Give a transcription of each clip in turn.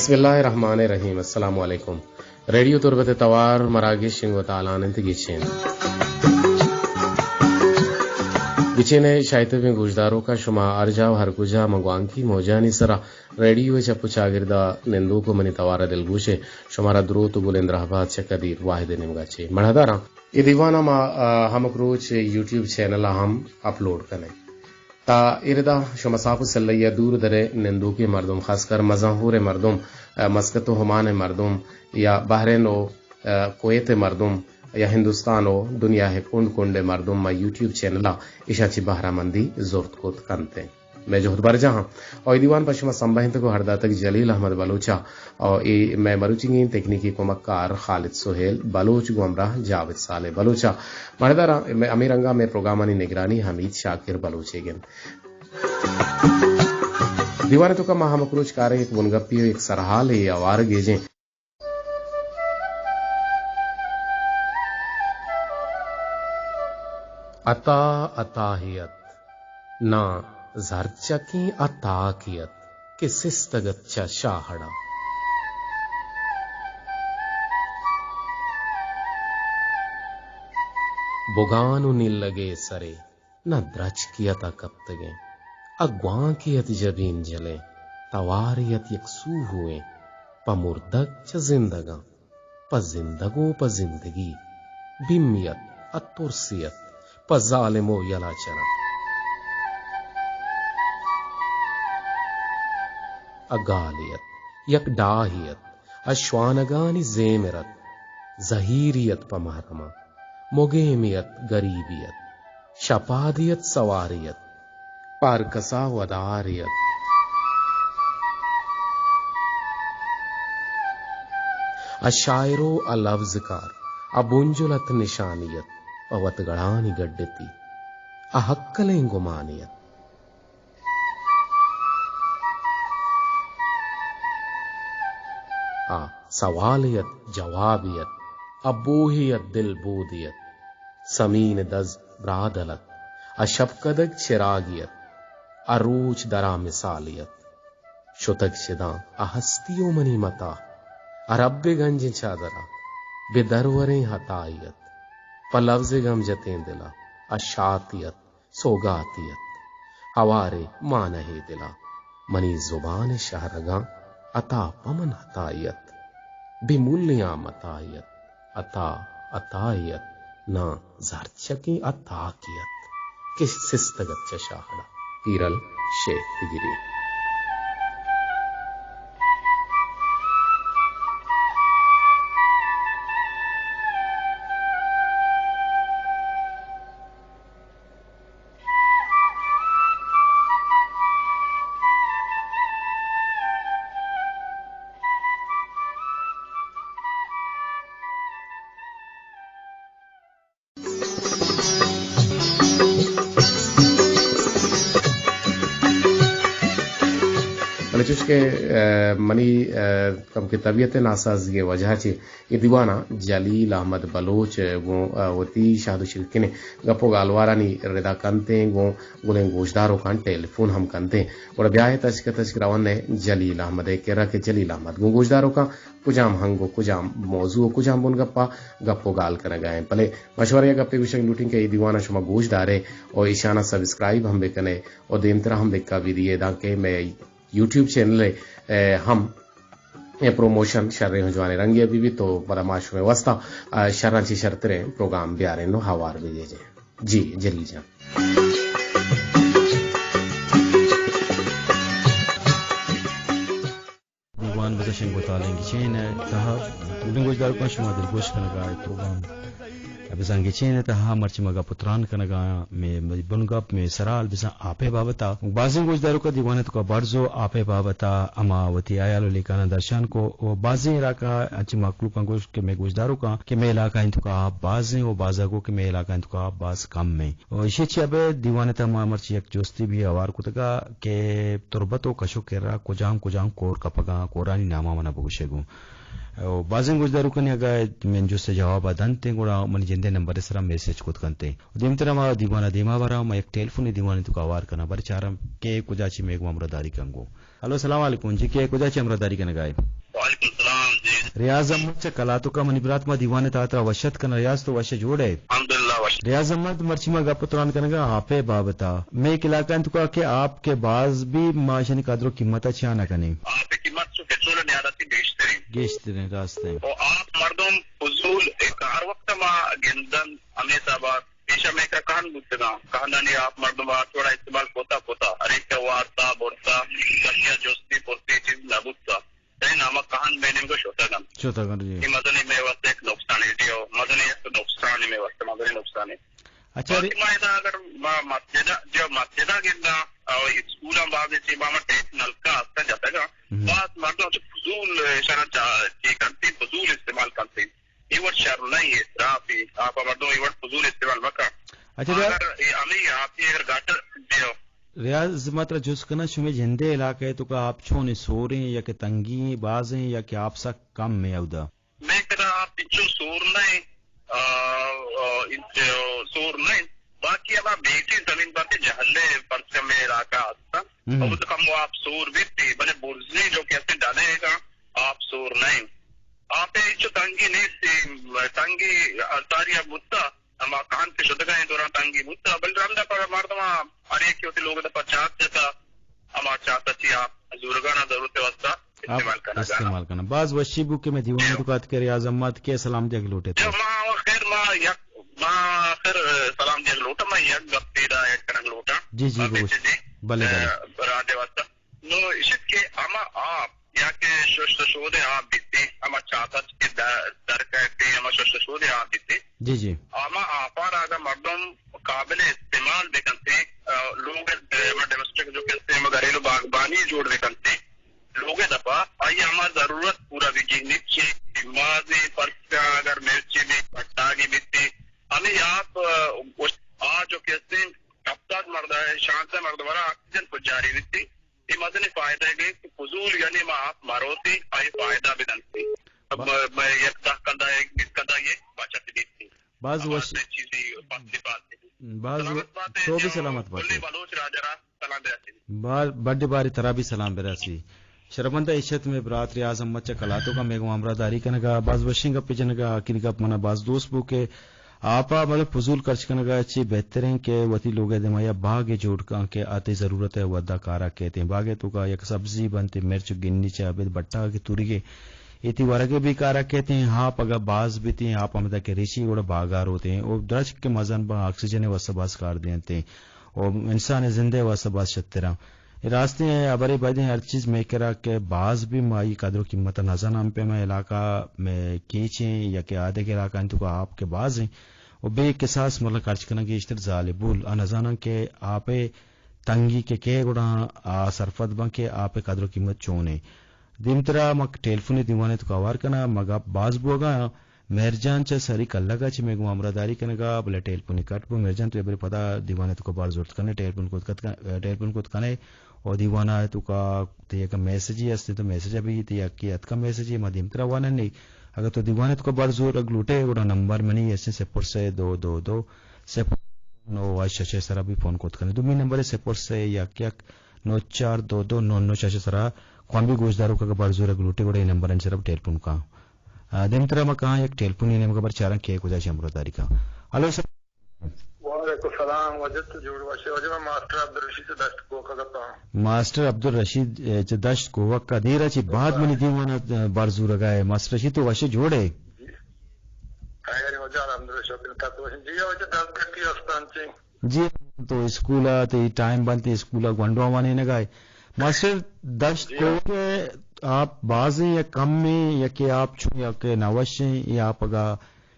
بسم اللہ الرحمن الرحیم۔ السلام علیکم۔ ریڈیو تربت ءِ توار مراگش انگو تالان انت۔ گچین، گچین ءِ شایتبیں گوشداروکاں، شما ہر جاہ و ہر کجا ماں گوانکی موجانی سرا ریڈیو ءِ چپ و چاگردا نندوک و منی توار ءِ دلگوش ءَ، شمارا دروت و بلند رہبات چہ قدیر واحد ءِ نیمگا چہ مڑاہداراں۔ اے دیوان ءَ ما، آ، ہمک روچ یوٹیوب چینل ءَ ہم اپلوڈ کنیں۔ تا ایردا شما ساپ و سلہ یا دور درے نندوکیں مردم، خاص کر مزن ہوریں مردم، آ، مسقط و عمان ءِ مردم یا بحرین و، آ، کویت ءِ مردم یا ہندوستان و دنیا ءِ کنڈ کنڈ ءِ مردم ما یوٹیوب چینل ءَ ایشاں چہ بہرہ مندی زرت کت کنت۔ مئے جہد برجاہ انت۔ او اے دیوان پہ شما سمبہینتگ و ہر داتگ جلیل احمد بلوچ ءَ۔ او اے مئے مروچیگیں تکنیکی کمکار خالد سہیل بلوچ گوں ہمراہ جاوید صالح بلوچ ءَ۔ مڑداراں، مئے ہمے رنگا مئے پروگرامانی نگرانی حمید شاکر بلوچ ئیگ انت۔ دیوان ءِ توکا ما ہمک روچ کاریں یک بنگپی و یک سرحالے ہوار گیجیں۔ عطا عطا ہی ات، ناں زرچکیں عطا کی ات کہ سستگ ات چہ شاہڑا۔ بگان و نیلگے سرے نہ درچکے ات ءَ کپتگیں، ءَ گوانکے ات جبین جلیں، توارے ات یک سوہوئیں، پہ مردگ چہ زندگاں، پہ زندگ و پہ زندگی، بیمی ات ءَ ترسے ات، پہ ظالم و یلاچراں۔ ءَ گالے ات، یک ڈاہے ات، ءَ شوانگانی زیمر ات، زہیری ات پہ محرماں، مگیمی ات، گریبی ات، شپادی ات، سواری ات، پہ ہر کسا وداری ات۔ ءَ شاعر و ءَ لبزکار، ءَ بنجل ات نشانی ات، پہ وتگڑانی گڈتی، ءَ ہکلیں گمانی ات۔ آ سوالے ات، جوابے ات، آ بوہے ات، دل بودے ات۔ سمین دز برادل ات، آ شپکدگ چراگے ات، آ روچ درا مثالے ات۔ شتگ چداں آ ہستی و منی متا، آ رب گنجیں چادرا بہ دروریں ہتائی ات۔ پہ لبزے گم جتیں دلا آ شاتی ات۔ سوگاتی ات۔ ہوارے مانہے دلا منی زبان شہرگاں عطا پہ من عطائی ات۔ بے ملیاں متائی ات۔ عطا عطائی ات، ناں زرچکیں عطا کی ات کہ سستگ ات چہ شاہڑا۔ پیرل شیخ ہجری۔ بلے چوش کہ، آ، منی، آ، کمکے طبیعت ءِ ناسازگی ءِ وجہ چہ اے دیوان ءَ جلیل احمد بلوچ گوں، آ، وتی شہد و شیرکنیں گپ و گالوارانی ردا کنتیں، گوں گلیں گوشداروکاں ٹیلیفون ہم کنتیں۔ گڑا بیائے تچک تچک روان ئے جلیل احمد ءِ کرا کہ جلیل احمد گوں گوشداروکاں کجام ہنگ و کجام موضوع و کجام بنگپ ءَ گپ و گال کنگا ایں۔ بلے ما شمارا یک گپے گوشگ لوٹیں کہ اے دیوان ءَ شما گوش دارے و ایشاناں سبسکرائب ہم بکنے و دیمترا ہم دکا بدیے، دانکہ مئے یوٹیوب چینل ءِ، اے، ہم اے پروموشن شریں و جوانیں رنگے ءَ بہ بیت و پدا ما شمئے واستا، آ، شراں چہ شرتریں پروگرام بیاریں و ہوار بہ گیجیں۔ جی جلیل جان۔ دیوان بزاں شنگ و تالیں گچین ءِ تہا گلیں گوشداروکاں، شما دلگوش کنگا اے پروگرام بزاں گچین ءِ تہا مرچی ما گپ و تران کنگا آں، مئے، مئے بنگپ، مئے سرحال بزاں آپ ءِ بابت ءَ۔ بازیں گوشداروکاں دیوان ءِ توکا برز و آپ ءِ بابت ءَ ہما وتی ہیال و لیکاناں درشان کو و بازیں علاقہ انچیں مخلوقاں گوشت کہ مئے گوشداروکاں کہ مئے علاقہ ءِ توکا آپ بازیں و بازا گو کہ مئے علاقہ ءِ توکا آپ باز کم ایں۔ و ایشی چہ ابید دیوان ءِ تہا ما مرچی یک جستے بھی ہوار کتگا کہ تربت و کشک ءِ کرا کجام کجام کور کپگاں، کورانی ناماں منا بگوشے گوں۔ او بازیں گوشداروکانی اگاں من جست ءِ جواب ءَ دنت ایں، گڑا منی جند ءِ نمبر ءِ سرا میسج کت کنت ایں۔ دیمترا ما دیوان ءَ دیما براں، ما یک ٹیلیفونی دیوانے توکا ہوار کناں، بلے چاراں کئے کجا چہ مئے گوں ہمراہداری کنگ ءَ۔ ہلو، السلام علیکم۔ جی، کئے کجا چہ ہمراہداری کنگ ءَ ئے؟ وعلیکم السلام۔ جی۔ ریاض احمد چہ کلاتک ءَ منی برات، ما دیوان ءِ تہا ترا وش اتک کناں۔ ریاض، تو وش جوڑ ئے؟ الحمدللہ وش۔ ریاض احمد، مرچی ما گپ ءُ تران کنگ ءَ آپ ءِ بابت ءَ۔ مئے علاقہ انت کہ آپ کہ باز بی، ما اشانی قدر ءُ قیمت ءَ چیا نہ کنیں۔ آپ ءِ قیمت چو پٹرول ءِ نیاد ءَ چہ گیشتر ایں۔ گیشتر ایں، راست ایں۔ او آپ مردم فضول اے ہر وقت ما گندن ہمے حساب ءَ پیشا مئے کرا کہن بوتگاں، کہنانی آپ مردم ءَ وڑا استعمال کتا کتا، ہر ایک ءَ وارتا، برتا، کسی ءَ جستی پرسی چیز نہ بوتا۔ تئی نام ءَ کہن مئے نیمگ ءَ شتگ انت۔ شتگ انت، جی۔ اے مزنیں مئے واستہ یک نقصانے، جی ہو، مزنیں یک نقصانے مئے واستہ، مزنیں نقصانے۔ اچھا، باقی ری- ما ادا اگر ما مسجد ءَ، جی ہو، مسجد ءَ گنداں، او اسکولاں بازیں چی ما ٹیپ نلکہ است جتگاں، ہم۔ باز مردم چو فضول اشانا چا-، چی کنتی، فضول استعمال کنتی۔ اے وڑ شر نہ ایں، اسراف ایں، آپ ءَ مردم اے وڑ فضول استعمال مہ کن۔ اچھا، ریا-، اگر اے ہمے آپ ایں اگر گٹر دیو۔ ریاض، ما ترا جست کناں، شمئے جند ءِ علاقہ ءِ توکا آپ چون ایں، سور ایں یا کہ تنگی ایں، باز ایں یا کہ آپ سک کم ایں اودا؟ مئے کرا آپ انچو سور نہ ایں، آ، آ، انچو سور نہ ایں، باقی ہما بیٹی زمین باقی جہل ءِ پرچہ مئے علاقہ است۔ ہم۔ او تو کم آپ سور بیتی، بلے برزی جو کہ اسے ڈلے گا، آپ سور نہ ایں۔ آپ ءَ ہچو تنگی نیست، تنگی ساری ءَ بوتا، ہما کہن کہ شتگاں اے دوران تنگی بوتا، بلے رندا پہ مردماں ہر یکے وتی لوگ ءِ دپا چات جتا، ہما چات ءَ چی آپ زورگانا ضرورت ءِ واسطہ آپ استعمال کنگا۔ استعمال کناں۔ باز وشی بو کہ مئے دیوان ءِ توکا اتکے، ریاض احمد، کئے سلام دیگ لوٹ ئے تو؟ ما خیر ما یک، ما آخر سلام دیگ لوٹاں، ما یک گپے را ایڈ کنگ لوٹاں۔ جی، جی، بگوش۔ جی۔ بلے، بلے۔ اے، راج ءِ واسطہ۔ نو اشت کہ ہما آپ یا کہ ششت ءُ شود ءِ آپ بیتی، ہما چات ءَ چہ کہ در، در کئیتی، ہما ششت ءُ شود ءِ آپ بیتی۔ جی، جی۔ ہما آپاں را اگاں مردم قابل استعمال بکنتی، آ، لوگ ءِ، ہما ڈومیسٹک جو کہتے ہیں، ہما گھریلو باغبانی جوڑ بکنتی، لوگ ءِ دپا آئی ہما ضرورت پورا بی، گندی چی، مازی، پرچا، اگر مرچی بی، پٹاگی بیتی، ہمے آپ، آ، آ جو کہتے ہیں، ہفتاد مرد ءَ، شانزدہ مرد ءَ را آکسیجن پجاری بیتی۔ اے مزنیں فائدہ گے کہ فضول یعنی ما آپ مروتی، آئی فائدہ بدنتی۔ با- م-، م-، یک دہ کندہ، یک بیست کندہ یہ بچت بیتی۔ باز وش۔ چیزی پاسی پاسی۔ باز و-، سلامت باتے تو بھی جو سلامت باتے۔ کلی بلوچ راجہ را سلام برسی۔ بار-، بڈ باری ترا بھی سلام برسی۔ شرپمند ءَ اشت مئے برات ریاض احمد چہ کلاتوکا مئے گوں ہمراہداری کنگا، باز وشیں گپے جنگا، آخری گپ منا باز دوست بو کہ آپ ءَ مطلب فضول خرچ کنگا چہ بہتریں کہ وتی لوگ ءِ دیما یا باگے جوڑ کن کہ آ تئی ضرورت ءِ وھدا کارا کیتیں۔ باگ ءِ توکا یک سبزی بنت، مرچ، گنی چہ ابید بٹا کہ توریگے ایتی ورگ ءَ بھی کارا کیتیں۔ آپ اگاں باز بیتیں، آپ ہمدا کہ ریچی گڑا باگا روتیں۔ او درچک کہ مزن باں، آکسیجن ءِ واسطہ باز کار دینتیں۔ او انسان ءِ زند ءِ واسطہ باز شتراں۔ اے راستیں ہبرے، بائدیں ہر چیز مئے کرا کہ باز بی، ما آئی قدر و قیمت ءَ نزاناں۔ پہ مئے علاقہ، مئے کیچیں یا کہ آدگہ علاقہ انت کہ آپ کہ بازیں و بے کساس مطلب خرچ کناں گیشتر زالبول۔ آ نزاناں کہ آپ ءِ تنگی کہ کئے گڑا آ سرپد باں کہ آپ ءِ قدر و قیمت چونیں۔ دیمترا ما ٹیلیفونی دیوانے توکا ہوار کناں، ما گپ باز بوگا۔ مہرجان چہ سری کلگ ءَ چہ مئے گوں ہمراہداری کنگ ءَ، بلے ٹیلیفون ءَ کٹ بو۔ مہرجان تو ابری پدا دیوان ءِ توکا بار زرت کن ئے، ٹیلیفون کت کت کن، ٹیلیفون کت کن ئے و دیوان ءِ توکا تئی یک میسجے است تو میسج ءَ بھی تئی یکے اتکا میسجے ما دیمترا وانن ئے۔ اگر تو دیوان ءِ توکا بار زورگ لوٹ ئے گڑا نمبر منی است صفر سہ دو دو دو صفر نو شش ءِ سرا بھی فون کت کن ئے۔ دومی نمبر صفر سہ یک یک نو چار دو دو نو نو شش ءِ سرا کوان بھی گوشداروک اگر بار زورگ لوٹ ئے گڑا اے نمبرانی سرا بھی ٹیلیفون کن۔ آ، دیمترا ما کاں یک ٹیلیفونی نیمگا بر چاراں کہ کجا چہ ہمراہداری کاں۔ ہلو سر۔ وعلیکم السلام، واجہ تو جوڑ وش ئے؟ واجہ من ماسٹر عبدالرشید چہ دشت کوک ءَ گپاں۔ ماسٹر عبدالرشید، اے، چہ دشت کوک ءَ دیر ءَ چہ بعد منی دیوان ءَ، اے، بر زورگا ئے۔ ماسٹر رشید تو وش ئے جوڑ ئے؟ جی۔ خیر واجہ الحمدللہ شکر تھا تو وش۔ جی واجہ دست گٹی استان چی۔ جی، تو اسکول ءَ تئی ٹائم بنت، اسکول ءَ گونڈواں وانینگ ءَ ئے۔ ماسٹر، دشت جی۔ کوک ءَ آپ بازیں یا کمیں یا کہ آپ چون یا کہ نوشیں یا آپ اگا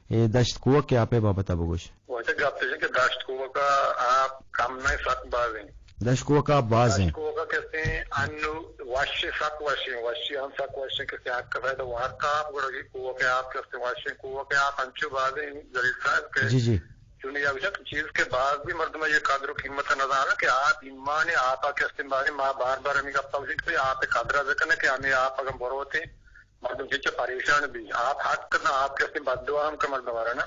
اے دشت کوک ءِ آپ ءِ بابت ءَ بگوش۔ واجہ گپ ایش کہ دشت کوک ءَ آپ کم نہ سک بازیں۔ دشت کوک ءَ آپ بازیں۔ دشت کوک ءَ کسیں انو وشیں سک وشیں، وشی ہم سک وشیں کسیں حق فائدہ وارتا آپ گڑا کوک ءِ آپ کسیں وشیں کوک ءِ آپ انچو بازیں زلیل صاحب کہ جی، جی۔ چونی یا گوشاں کہ چیز کہ باز بھی مردم یہ قدر و قیمت نہ زاناں کہ آپ ایمان آپ ءَ کہ استیں بارے ما بار بار ہمیں گپا گوشیں کہ آپ قدر ءَ بکنے کہ ہمیں آپ اگر بروتیں مردم چچا پریشان بی، آپ حق نہ، آپ کسی بددعا ہم کہ مردم آرا نہ۔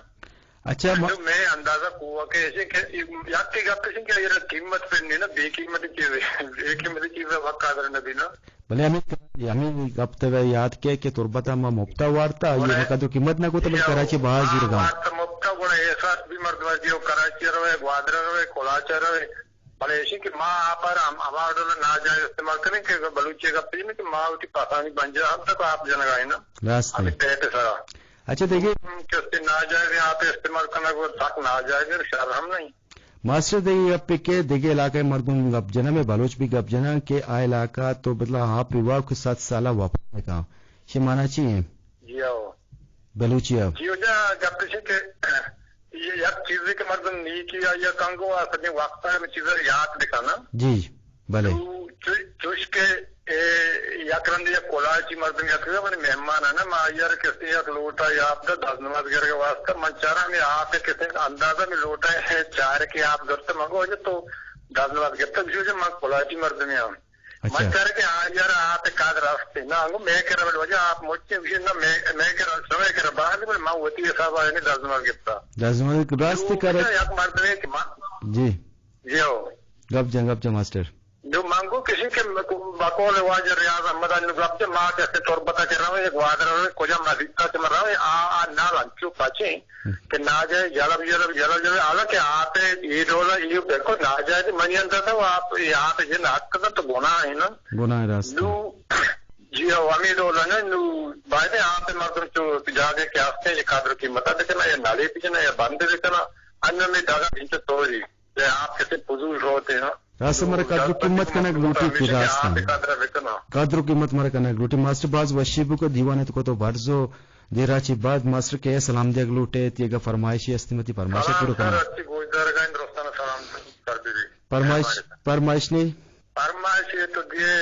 اچھا، ما- جو میں اندازہ کوہ کہ ایسے کہ یکی گپ ایسے کہ یہ قیمت پہ نہیں نا، بے قیمت چیز، بے قیمت چیز وقت قدر نہ بی نا۔ بلے ہمیں، ہمیں گپ ترا یاد کہ، کہ تربت ما مفتا وارتا، یہ بلے ما قدر قیمت نہ کوتا، بلے یا کراچی باہر زیر گاؤں۔ وارتا مفتا گڑا احساس بی مردم دیو کراچی روے، گوادر روے، کلاچہ روے، بلے ایشی کہ ما آپ ءَ را ہم ہما ڈول ءَ ناجائز استعمال کنیں کہ بلوچی ءِ گپ ءَ کہ ما وتی پسانی بنجاہ ہم تک آپ جنگا ہیں نا۔ راست ہے۔ ہمیں پیٹ سرا۔ اچھا، دیکھیے۔ ہم کسی ناجائز آپ استعمال کنگ وہ سک ناجائز ہے، شر ہم نہیں۔ ماسٹر، دیکھیے، گپ کہ دیکھیے علاقہ مردم گپ جنا میں بلوچ بھی گپ جنا کہ آ علاقہ تو مطلب آپ ویوا کو سات سالہ واپس نہ کہاں۔ شی مانا چی ہیں؟ جی ہو۔ بلوچی ءَ۔ جی ہو جا، گپ ایش کہ یہ یک چیزے کہ مردم نیکی یا، یا کنگو آ سجیں وقت ءَ ہمیں چیز یاد بکنا۔ جی، بلے۔ تو چو-، چوش کہ اے یک رندے یک کلاچی مردم یک من مہمان ہے نا، ما یار کسی یک لوٹا یا آپ دا دست نماز گر کے واسطہ من چارا ہمیں آپ کسی اندازہ میں لوٹا ہے چار کے آپ گرتے منگو جو تو دست نماز گرتا جو جو من کلاچی مردم ہم۔ اچھا۔ من کر کہ آ یار آپ قدر است نہ، انگو میں کرا بل وجہ آپ مچے گوشی نہ، میں، میں کرا سمے کرا باہر بل ما وتی حساب آ نے دست نماز گپتا۔ دست نماز راست تو کرے۔ یک مردمے کہ ما جی۔ جی ہو۔ گپ جن، گپ جن ماسٹر۔ جو مانگو کسی کے بقول واجہ ریاض احمد علی گپ جن ما کسے تربتا کر رہا ہوں، یک وادر کجا مسیتا چ مر رہا ہوں، آ، آ نال انچو پچے۔ کہ ناجائز جلب جلب جلب جلب، حالانکہ آپ اے ڈول اے بالکل ناجائز منی اندر تھا، وہ آپ اے آپ جن حق کا تو گناہ ہے نا۔ گناہ راست ہے۔ نو، جی ہو، ہمیں ڈول ہے نا، نو باید آپ مردم چو جاگے کہ آپ نے قدر قیمت بکنا یا نالے بکنا یا بند بکنا، ان میں داغا انچ توری کہ آپ کسے فضول ہوتے ہیں۔ راست مارا قدر و قیمت کنگ لوٹی کہ راست۔ قدر و قیمت مارا کنگ لوٹی۔ ماسٹر باز وشی بو کہ دیوانے تو کو تو برزو دیرا چی بعد ماسٹر کے سلام دیگ لوٹے، تی اگا فرمائشی استی متی فرمائش پورا کنا۔ اچھی گوشدارگاں درستان سلام کر دی۔ فرمائش، فرمائش نہیں؟ فرمائش یہ تو دیے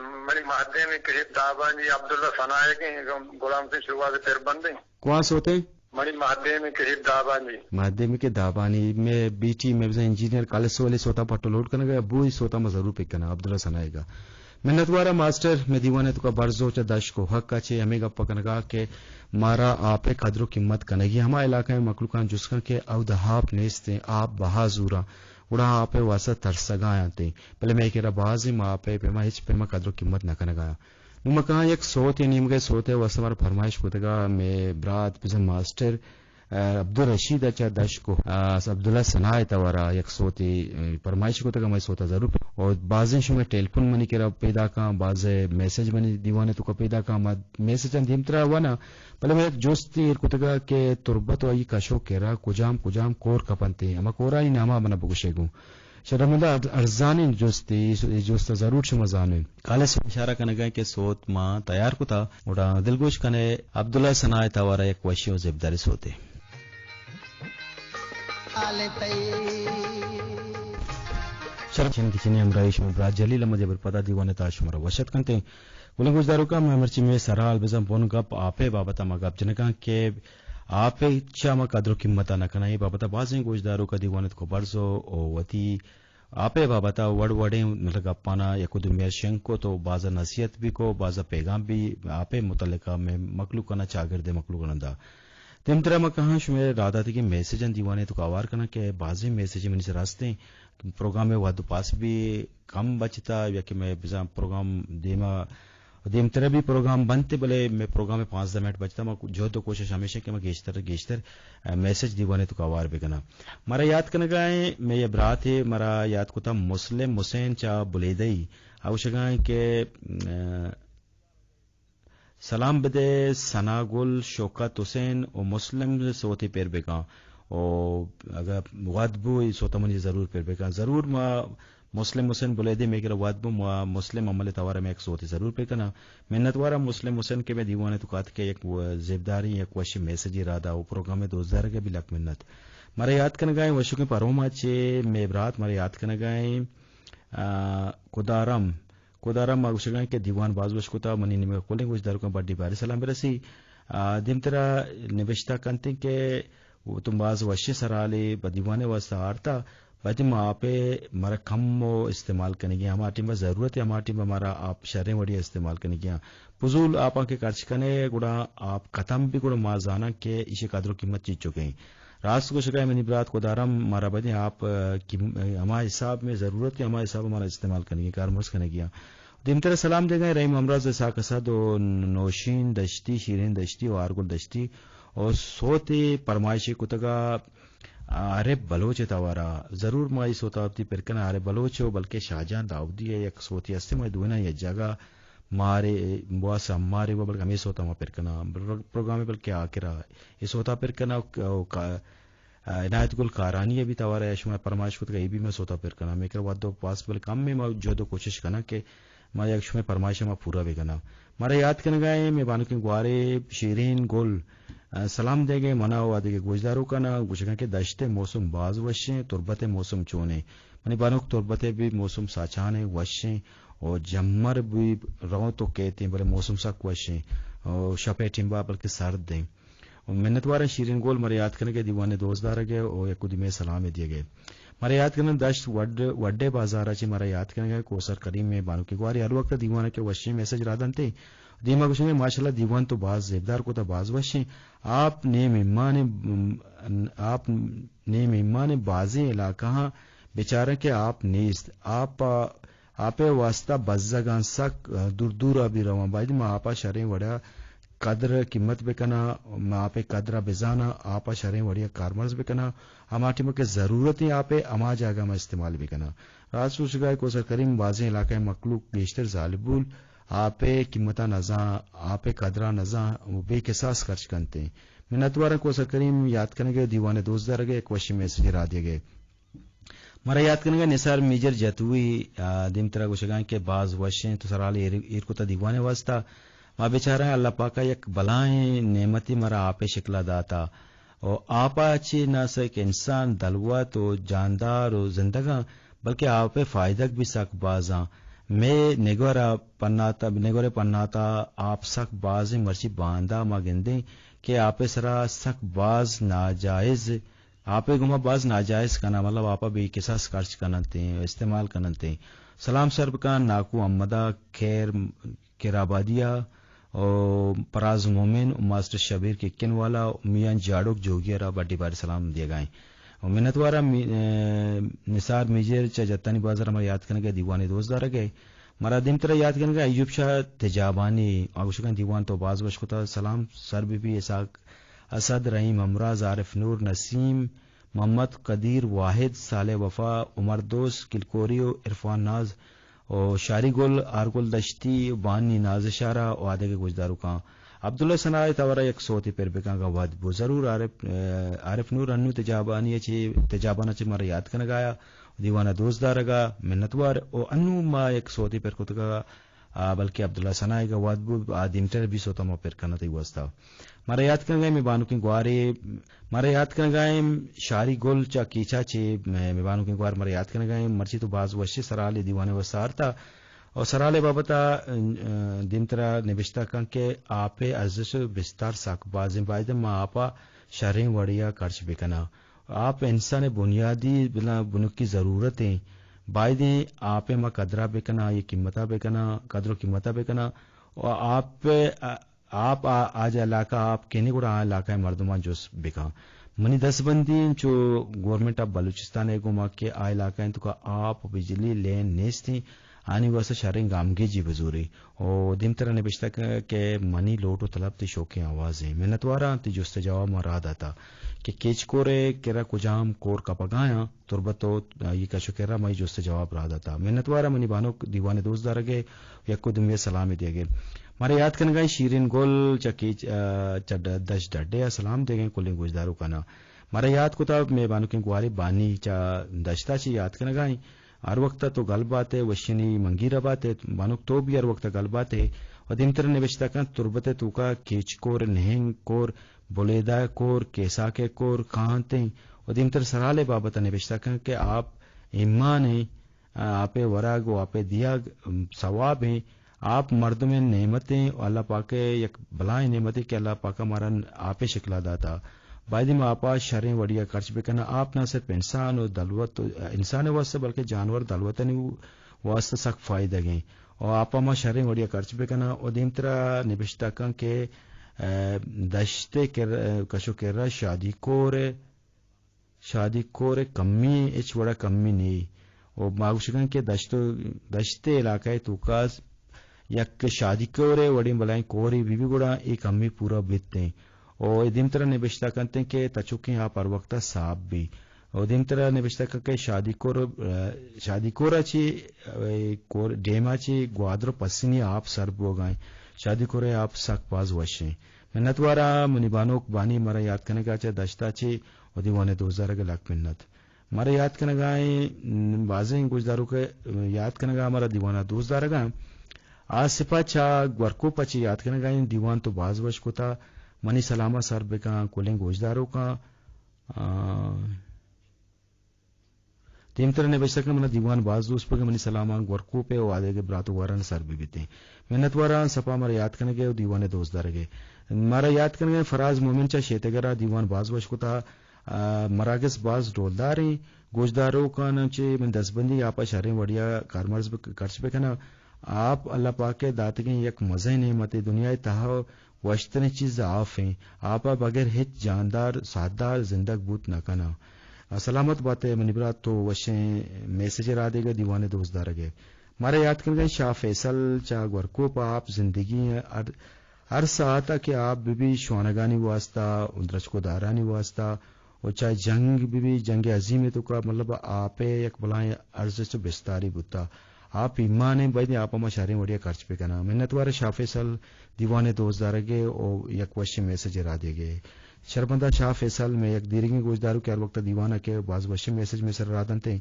منی مہدے میں کہیب دابانی عبداللہ ثنائے کے غلام سے شروعات پھر بندیں۔ کواں سوتے؟ منی مہدیم کہیب دابانی۔ مہدیم کے دابانی، میں بیٹی میں بزن انجینئر کالج سولی سوتا پٹو لوڈ کنگا، بوئی سوتا میں ضرور پک کنا عبداللہ ثنائے گا۔ منت وارا ماسٹر، میں دیوانے تو کا برزو چا دش کو حق اچے ہمیں گپ کنگا کہ مارا آپ قدر و قیمت کنگی۔ ہما علاقہ میں مخلوقان جس کن کہ او دا آپ نیستیں، آپ بہا زورا، گڑا آپ واسطہ ترسگا آتے۔ بلے میں کرا بازی ما آپ پیما ہچ پیما قدر و قیمت نہ کنگا۔ نوں ما کاں یک سوتے، نیمگے سوتے واسطہ مارا فرمائش کتگا، مئے برات بزن ماسٹر، ء، عبدالرشید ء چہ دشکو، ء، عبداللہ ثناء ء توارا یک سوتے، ء، فرمائش کتگا، مئے سوتا ضرور۔ اور بازیں شمئے ٹیلیفون منی کرا پیدا کاں، باز میسج منی دیوان ء توکا پیدا کاں، ما میسجاں دیمترا وناں، بلے مئے یک جستے ایر کتگا کہ تربت و آئی کشو کرا کجام کجام کور کپنتے، ہما کورانی ناما منا بگوشے گوں۔ شرمندہ ارزانیں جستے، اے جست ء ضرور شما زانیں۔ خالص اشارہ کنگا کہ سوت ما تیار کتا، گڑا دلگوش کنے عبداللہ ثناء توارا یک وشی و زبداری سوتے۔ شر چند کچنی ہمراہی شما برات جلیل احمد جبر پدا دیوانے تا شما را وشت کنتے۔ گلیں گوشداروکاں، مئے مرچی مئے سرحال بزاں بن گپ آپے بابت ء ما گپ جنگاں کہ آپے چا ما قدر و قیمت ء نہ کناں۔ اے بابت ء بازیں گوشداروک ء دیوان ء توکا برز و وتی آپے بابت ء وڑ وڑیں مطلب گپانا یک و دومی ء شنگ کت و بازا نصیحت بھی کو، بازا پیغام بھی آپے متعلقہ مئے مخلوقانا چاگرد ء مخلوقانا دا۔ دیمترا ما کہاں شمئے راہ داتگیں میسجاں دیوانے توکا ہوار کناں کہ بازیں میسج منی سرا ہستیں۔ پروگرام ء وھد ء پاس بھی کم بچتا، یا کہ مئے بزاں پروگرام دیما، دیمترا بھی پروگرام بنت، بلے مئے پروگرام ء پانزدہ منٹ بچتا۔ ما جہد و کوشش ہمیش انت کہ ما گیشتر گیشتر، ء، میسج دیوان ء توکا ہوار بکناں۔ مارا یات کنگا ایں، مئے یہ برات ء مارا یات کتا مسلم حسین چا بلیدئی۔ آ گوشگا ایں کہ، ء، سلام بدے ثنا گل، شوکت حسین و مسلم سوتے پر بکاں۔ و اگہ وھد بو، اے سوتا منی ضرور پر بکاں۔ ضرور ما مسلم حسین بلیدے مئے کرا وھد بو، ما مسلم عمل توارا مئے یک سوتے ضرور پر کناں۔ منت وارا مسلم حسین کہ مئے دیوان توکا اتکے یک و-، زیبداریں یک وشیں میسجے را دا و پروگرام دوست دارگا بھی لک منت۔ مارا یات کنگا ایں وشوکیں پروما چے مئے برات مارا یات کنگا ایں، آ، کدارم کدارم ما گوشگاں کہ دیوان باز وش کتا، منی نیمگا کلیں گوشداروکاں بڈی باری سلام برسی۔ آ، دیمترا نبشتہ کنتیں کہ تو باز وشیں سرحالے پہ دیوانے واسطہ آرتا، بایدیں ما آپ ءَ مارا کم ءَ استعمال کنگی، ہما ٹیم ءَ ضرورت ہے، ہما ٹیم ءَ مارا آپ شریں وڑی ءَ استعمال کنگی۔ فضول آپاں کہ خرچ کنے، گڑا آپ ختم بی، گڑا ما زاناں کہ ایشی قدر و قیمت چیچکیں۔ راست گوشگا منی برات، خدارم مارا بایدیں آپ، آ، قیم-، ہما حساب میں ضرورت ہے، ہما حساب مارا استعمال کنگی، کارمرز کنگی۔ دیمتر سلام دیگا رحیم ہمراز، اسحاق اسد و نوشین دشتی، شیرین دشتی و آرگل دشتی و سوت پرمائشی کتگا عارف بلوچ ءِ توارا۔ ضرور ما اے سوتا وتی پر کناں عارف بلوچ و بلکہ شاہجان داؤدی ءِ یک سوتے ہستے، ما دوئیناں یک جاگہ مارے بوا سمارے و بلکہ ہمے سوتا ما پر کناں۔ بل-، پروگرام بلکہ آخرا اے سوتا پر کناں و ک-، و کا-، عنایت گل کارانی ءَ بھی توارا شما پرمائش کتگ، اے بھی ما سوتا پر کناں۔ مے کر وقت و پاسبل کم میں، ما جہد و کوشش کناں کہ ما یک شمئے پرمائش ءَ ما پورا بکناں۔ مارا یات کنگا ایں، مئے بانکیں گوارے شیرین گل، آ، سلام دیگ ءَ منا و آدگہ گوشداروکاں ءَ گوشگاں کہ دشت ءِ موسم باز وشیں، تربت ءِ موسم چونیں؟ منی بانک، تربت ءِ بھی موسم ساچانیں، وشیں و جمر بھی رونت و کیتیں، بلے موسم سک وشیں و شپ ءِ ٹیمبا بلکہ سردیں۔ و منتواراں شیرین گل مارا یات کنگ ءَ، دیوان ءِ دوست دارگ ءَ و یک و دیمے سلام ءَ دیگ ءَ۔ مارا یات کنگ ءَ دشت وڈ، وڈے بازار ءَ چہ مارا یات کنگ ءَ کوثر کریم مئے بانکیں گوارے ہر وقت دیوان ءَ کہ وشیں میسج را دنت۔ دیما گوشگ ءَ ماشاءاللہ دیوان تو باز زیبدار کتا، باز وشیں۔ آپ نیم ایمان، آپ نیم ایمان بازیں علاقہاں بچاراں کہ آپ نیست۔ آپ آپ ءِ واستا بزگاں سک دور دور ءَ بھی رواں۔ باید ما آپ ءَ شریں وڑ ءَ قدر ءُ قیمت بکناں، ما آپ ءِ قدر ءَ بزاناں، آپ ءَ شریں وڑی ءَ کارمرز بکناں، ہما ٹیم ءَ کہ ضرورت ایں آپ ءِ ہما جاگہ ما استعمال بکناں۔ راست گوشگ ءَ کوثر کریم، بازیں علاقہ ءِ مخلوق گیشتر زالبول آپ ءِ قیمت ءَ نزان، آپ ءِ قدر ءَ نزان ءُ بے کساس خرچ کنت ایں۔ منتواراں کوثر کریم، یات کنگ ءِ، دیوان ءِ دوست دارگ ءِ، یک وشیں میسجے را دیگ ءِ۔ مارا یات کنگ ءَ نثار میجر جتوئی، آ، دیمترا گوشگاں کہ باز وش ایں تو سرحال ایر، ایر کتا دیوان ءِ واسطہ۔ ما بچاراں اللہ پاک ءَ یک بلائیں نعمتے مارا آپ ءِ شکل ءَ داتا۔ و آپ ءَ چہ نہ صرف انسان دلوت و جاندار و زندگاں، بلکہ آپ ءِ فائدگ بھی سک بازاں۔ مئے نگور ءَ پناتا، نگور ءِ پناتا آپ سک بازیں، مرچی باندا ما گندیں کہ آپ ءِ سرا سک باز ناجائز آپ ءِ گوما باز ناجائز کناں، مطلب آپ ءَ بے کساس خرچ کننت ایں، استعمال کننت ایں۔ سلام سر بکن ناکو احمد ءَ، خیر کرابادی ءَ، او پراز مومن، ماسٹر شبیر ککن والا، میاں جاڑوک جوگی ءَ را بڈی باری سلام دیگا ایں۔ و منتواراں می-، اے، نثار میجر چہ جتانی بازار ءَ مارا یات کنگ ءِ، دیوان ءِ دوست دارگ ءِ۔ مارا دیمترا یات کنگ ءَ ایوب شاہ تجابانی، آ گوشگاں دیوان تو باز وش کتا، سلام سر بہ بی، اسحاق اسد، رحیم ہمراز، عارف نور، نسیم، محمد قدیر، واحد، صالح وفا، عمر دوست، کلکوری و عرفان ناز و شاری گل، آرگل دشتی و بانی ناز شارا و آدگہ گوشداروکاں۔ عبداللہ ثنا ءِ توارا یک سوتے پر بکاں گا وھد بو۔ ضرور عارف، اے، عارف نور انو تجابانی چے، تجابانا چے مارا یات کنگایا، دیوانا دوست دارگا منتوار۔ و انو ما یک سوتے پر کتگا آ، بلکہ عبداللہ ثنا ءِ گوات بو، آ دیمتر بی سوتا ما پر کناں تئی واسطہ۔ مارا یات کنگا ایں مئے بانکیں گوارے، مارا یات کنگا ایں شاری گل چہ کیچا چے، مئے، مئے بانکیں گوار مارا یات کنگا ایں، مرچی تو باز وشی سرحال دیوان ءِ واسطہ آرتا۔ اور سرحال ءِ بابت ءَ، آ، دیمترا نبشتہ کن کہ آپ ءِ ارزش ءُ بستار سک بازیں، باید ما آپ ءَ شریں وڑے ءَ خرچ بکناں۔ آپ انسان ءِ بنیادی بلا بنکی ضرورت ایں۔ بائدیں آپ ءِ ما قدر ءَ بکناں، آئی قیمت ءَ بکناں، قدر ءُ قیمت ءَ بکناں۔ و آپ، آپ آ، آ جا علاقہ آپ کنے گڑا آ علاقہ ءِ مردماں جست بکن۔ منی دستبندی انچو گورنمنٹ آف بلوچستان ءِ گوما کہ آ علاقہ ءِ توکا آپ ءُ بجلی لین نیستیں، آنی واسطہ شریں گامگیجی بزوری۔ و دیمترا نبشتہ ک-، کہ منی لوٹ و طلب تئی شوکیں آوازیں۔ منتواراں تئی جست ءُ جواب ما راہ داتا کہ کیچ کور ءِ کرا کجام کور کپگایاں، تربت و آئی کش و کرا مئی جست ءُ جواب راہ داتا۔ منتواراں منی بانک دیوان ءِ دوست دارگ ءِ، یک و دومی ءَ سلام دیگ ءِ۔ مارا یات کنگا ایں شیرین گل چہ کیچ، آ، چہ ڈ-، دشت ڈڈے ءَ سلام دیگ ءِ کلیں گوشداروکانا۔ مارا یات کتا مئے بانکیں گوارے بانی چہ دشتا چہ یات کنگا ایں۔ ہر وقت تو گل بات ئے، وشیانی منگیر بات ئے، بانک تو بھی ہر وقت گل بات ئے۔ و دیمتر نبشتہ کن تربت ءِ توکا کیچ کور، نہنگ کور، بلیدہ کور، کیساک کور کانت ایں۔ و دیمتر سرحال ءِ بابت نبشتہ کن کہ آپ ایمان ایں، آپ ءِ ورگ و آپ ءِ دیگ، ام، ثواب ایں۔ آپ مردم ءِ نعمت ایں و اللہ پاک ءِ یک بلائیں نعمتے کہ اللہ پاک ءَ مارا آپ ءِ شکل ءَ داتا۔ بایدیں ما آپا شریں وڑیا خرچ بکناں۔ آپ نہ صرف انسان و دلوت، انسان واسطہ، بلکہ جانور دلوتانی واسطہ سک فائدہ گیں۔ و آپا ما شریں وڑیا خرچ بکناں۔ و دیمترا نبشتہ کن کہ، ء، دشت کر، کشو کرا شادی کور شادی کور ء کمی، ہچ وڑا کمی نی۔ و ما گوشگاں کہ دشت و، دشت ء علاقہ ء توکا یک شادی کور ء وڑیں بلائیں کورے بی بی گڑا اے کمی پورا بیتیں۔ و اے دیمترا نبشتہ کنتیں کہ تچوکیں آپ ہر وقتا صاف بی۔ و دیمترا نبشتہ کن کہ شادی کور، ء، شادی کورا چی، ء، کور، ڈیما چی گوادر و پسنی آپ سر بوگائیں۔ شادی کور ء آپ سک باز وشیں۔ منتوارا منی بانوک بانی مرا یات کنگا چہ دشتا چی و دیوان دوزدارگ ء لک منت۔ مارا یات کنگائیں، م، بازیں گوشداروک ء یات کنگا مارا دیوانا دوست دارگاں۔ آ سپا چا گورکوپا چہ یات کنگائیں دیوان تو باز وش کتا۔ منی سلاما سر بکاں کلیں گوشداروکاں۔ آ، دیمتر نبشتہ کن منا دیوان باز دوست بگا منی سلاما گورکوپ ء و آدگہ برات و گواران سر ببیتیں۔ منتواراں سپا مارا یات کنگے و دیوان دوست دارگے۔ مارا یات کنگے فراز مومن چا شیتگرا دیوان باز وش کتا۔ آ، مراگش باز ڈولداریں۔ گوشداروکاں چہ من دستبندی آپا شریں وڑیا کارمرز بک-، خرچ بکناں۔ آپ اللہ پاک ء داتگیں یک مزنیں نعمتے۔ دنیا ء تہا وشتریں چیز آپ ایں۔ آپ ء بغیر ہچ جاندار، ساہدار زندگ بوت نہ کناں۔ سلامت بات ئے منی برات، تو وشیں میسج ء را دیگ ء دیوان ء دوست دارگ ء۔ مارا یات کنگ ء شاہ فیصل چہ گورکوپ ء آپ زندگی ء ہر ہر ساعت ء کہ آپ بہ بی شوانگانی واسطہ و درچک و دارانی واسطہ و چاہے جنگ بہ بی، جنگ عظیم ء توکا مطلب آپ ء یک بلائیں ارزشت و بستاری بوتا۔ آپ ایمان ء باید آپ ء ما شریں وڑیا خرچ بہ کناں۔ منتوار شاہ فیصل دیوان ء دوست دارگ ء و یک وشیں میسج ء را دیگ ء۔ شرمندہ شاہ فیصل میں یک دیرگیں گوشدارو کہ ہر وقت دیوان ء کہ باز وشیں میسج میں سر را دنتے۔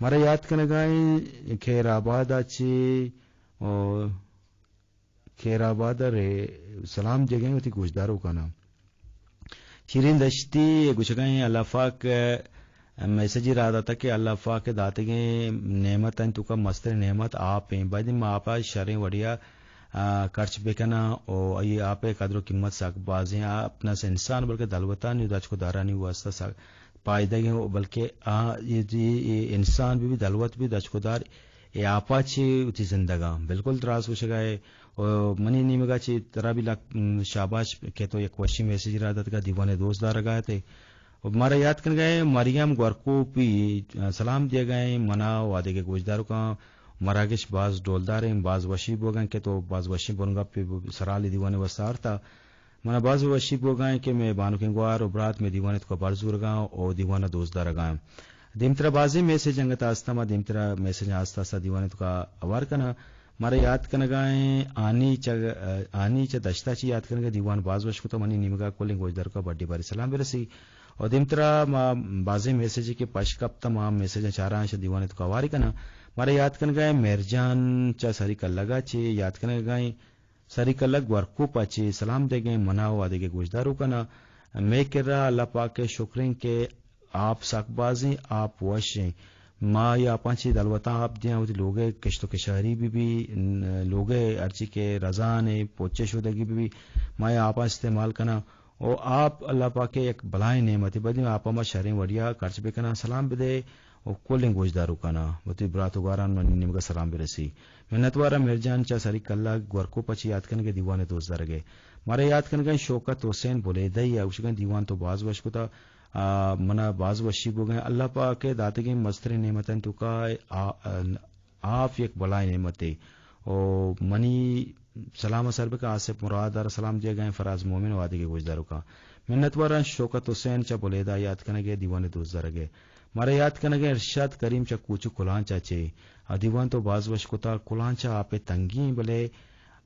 مارا یات کنگائیں خیر آباد ء چے و خیر آباد ء رے سلام دیگیں وتی گوشداروکاں۔ چیریں دشتی گوشگائیں اللہ پاک میسجی را داتا کہ اللہ پاک داتگیں نعمت انت توکا مستر نعمت آپ ہیں۔ باید ما آپا شریں وڑیا، آ، خرچ بکناں و ای آپ قدر و قیمت سک بازیں۔ آپ نہ انسان بلکہ دلوتانی و دچک و دارانی واسطہ سک پائدگیں و بلکہ آ، یہ، یہ، یہ انسان بھی، بھی دلوت بھی دچک و دار اے آپا چے وتی زندگاں۔ بالکل دراز گوشگا ئے۔ و منی نیمگا چے ترا بھی لک، م، شاباش کہ تو یک وشی میسج را دتگا دیوان دوست دارگا تے۔ و مارا یات کنگا ئے مریم گورکوپی، آ، سلام دیگا ئے منا و آدگہ گوشداروکاں۔ مراگش باز ڈولدار ہیں، باز وشی بوگن کہ تو باز وشی بنگا پہ سرالی دیوان وسارتا۔ منا باز وشی بوگا ایں کہ مئے بانکیں گوار و برات مئے دیوان ء توکا بر زورگا ایں و دیوان ء دوست دارگا ایں۔ دیمترا بازیں میسج انگت آستا، ما دیمترا میسج آستا آستا دیوان ء توکا اوار کناں۔ مارا یات کنگا ایں آنی چہ، آنی چہ دشتا چی یات کنگا، دیوان باز وش کتا، منی نیمگا کلیں گوشداروکا بڈی باری سلام برسی۔ و دیمترا ما بازیں میسج کہ پش کپتا، ما میسج چاراں شہ دیوان ء توکا اواری کناں۔ مارا یات کنگا ایں مہرجان چہ سری کلگا چی یات کنگا ایں۔ سری کلگ گورکوپ ء چے سلام دیگیں منا و آدگہ گوشداروکاں۔ مئے کرا اللہ پاک ء شکریں کہ آپ سک بازیں، آپ وشیں۔ ما اے آپاں چے دلوتاں آپ دیاں، وتی لوگ ء کشت و کشاری بہ بی، ن-، لوگ ء ہرچی کہ رزان ء پوچ ء شودگی بہ بی، ما اے آپاں استعمال کناں۔ و آپ اللہ پاک ء یک بلائیں نعمتے، بدیں آپاں ما شریں وڑیا خرچ بکناں۔ سلام بدے و کلیں گوشداروکاں وتی برات و گواران منی نیمگا سلام برسی۔ منتوار آں مہرجان چہ سری کلگ گورکوپ ء چہ یات کنگ ء دیوان ء دوست دارگ ء۔ مارا یات کنگ ء شوکت حسین بلیدہ ء گوشگ ء دیوان تو باز وش کتا، آ، منا باز وشی بوگ ء۔ اللہ پاک ء داتگیں مستریں نعمتانی توکا آ، آ، آپ یک بلائیں نعمتے۔ او منی سلام ء سر بکن آصف مراد ء را سلام دیگ ء، فراز مومن و آدگہ گوشداروکاں۔ منتوار آں شوکت حسین چہ بلیدہ یات کنگ ء دیوان ء دوست دارگ ء۔ مارا یات کنگ ء ارشاد کریم چہ کوچو کلانچ ء چے۔ آ دیوان تو باز وش کتا، کلانچ ء آپ ء تنگی ایں، بلے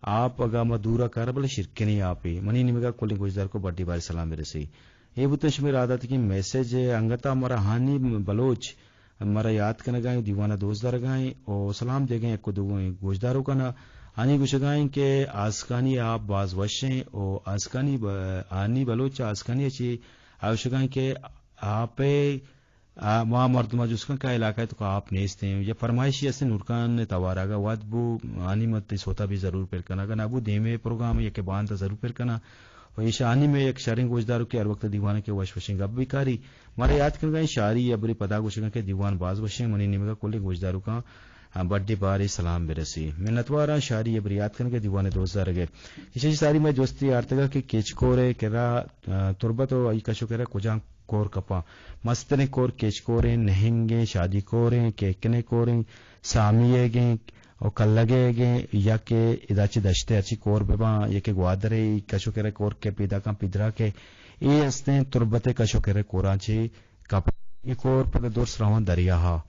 آپ اگاں ما دور ء کار بلے شیرکنیں آپے۔ منی نیمگ ء کلیں گوشداروکاں بڈی باری سلام برسی۔ اے بوتن شمئے راداتگیں میسج انگت ء مارا ہانی بلوچ مارا یات کنگائیں، دیوان ء دوست دارگائیں و سلام دیگائیں یک و دوئیں گوشداروکاں۔ آنی گوشگائیں کہ آسکانی آپ باز وشیں و آسکانی ب-، آنی بلوچ آسکانی چی آ گوشگائیں کہ آپ ء، آ، ما مردم ء جست کن کہ علاقہ ء توکا آپ نیست ہیں۔ یا فرمائشی است نورکان توارا اگا وت بو، آنی مت سوتا بھی ضرور پر کنا، اگا نہ بو دیمے پروگرام یا کہ باندا ضرور پر کنا۔ ایشانی میں یک شریں گوشداروکے ہر وقت دیوان کے وش وشیں گپ بھی کاری۔ مارا یاد کنگا ایں شاری یا بری پدا گوشگا کہ دیوان باز وشیں، منی نیمگا کلی گوشداروکاں بڈی بارے سلام برسی۔ منتواراں شاری یا بری یاد کنگے دیوان دوست دارگے۔ ایشی ساری میں دوستی آرتگا کہ کیچ کورے کرا، آ، تربت و ای کشو کرا کجان کور کپاں۔ مستریں کور کیچ کوریں، نہنگیں، شادی کوریں، کیکنیں کوریں، سامی ئیگیں و کلگ ئیگیں، یا کہ ادا چہ دشتے ہرچی کور بباں، یا کہ گوادرے کشو کرے کور کے پیداکاں پیدرا کے، اے ہستیں تربت کشو کرے کوراں چہ کپ۔ اے کور پدا درس رواں دریا ہا۔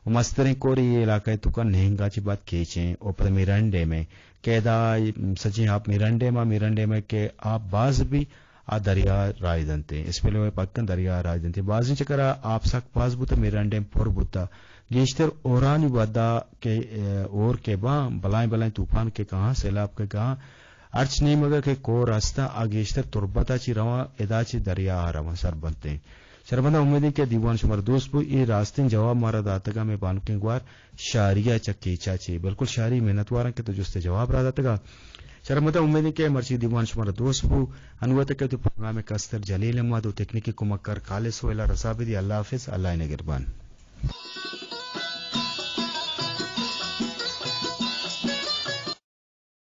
و مستریں کور اے علاقہ توکا نہنگا چہ بعد کیچیں و پدا میرنڈے میں کہ ادا سچیں آپ میرنڈے ما، میرنڈے میں کہ آپ باز بھی آ دریا راہ دنتے، اسپیل وے پکن دریا راہ دنتے۔ بازیں چکرا آپ سک باز بوتا، میرنڈے پر بوتا۔ گیشتر اورانی ودا کہ، اے، اور کے باں، بلائیں بلائیں طوفان کے کہاں، سیلاب کے کہاں، ہرچ نیمگا کہ کور ہستاں، آ گیشتر تربتا چی رواں، ادا چی دریا آ رواں، سر بنتے۔ شرمندہ امیدیں کہ دیوان شمار دوست بو، اے راستیں جواب مارا داتگا میں بانکیں گوار شاریا چہ کیچا چی۔ بالکل شاری منتواراں کہ تو جست جواب را داتگا۔ شرمندہ امیدیں کہ مرچی دیوان شمار دوست بو۔ انوت کہ تو پروگرام کستر جلیل احمد و تکنیکی کمک کار خالص و الا رسا بدی۔ اللہ حافظ، اللہ نگہبان۔